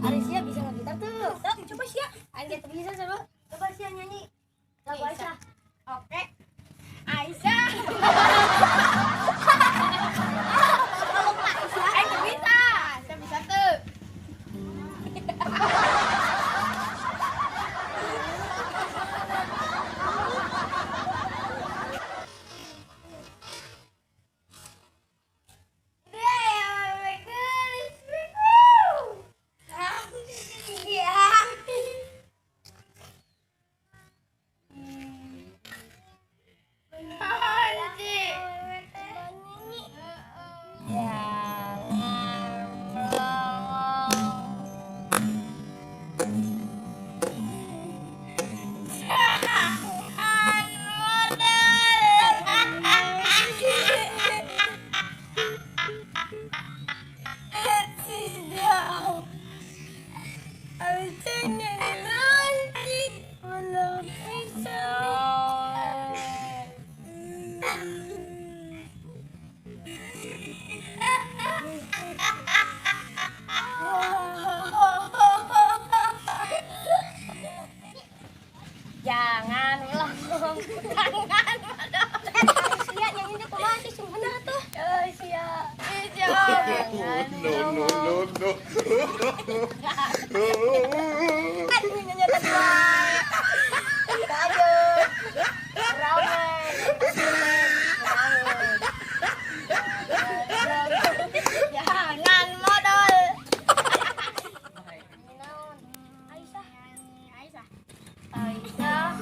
Ari sia bisa ngegitar tuh. Sok, coba sia. Aing ge teu bisa coba. Coba sia nyanyi. Lagu Aisyah. Oke. Aisyah. Aing teu bisa. Saya bisa tuh. Jangan melongo, jangan melongo. Sia nyanyinya kumaha sih sing bener tuh. Sia. Jangan No, no, no, no. Aduh, nyanyi tadi wae. Aduh. Rame. Jangan modal. Aisyah. Aisyah. Aisyah.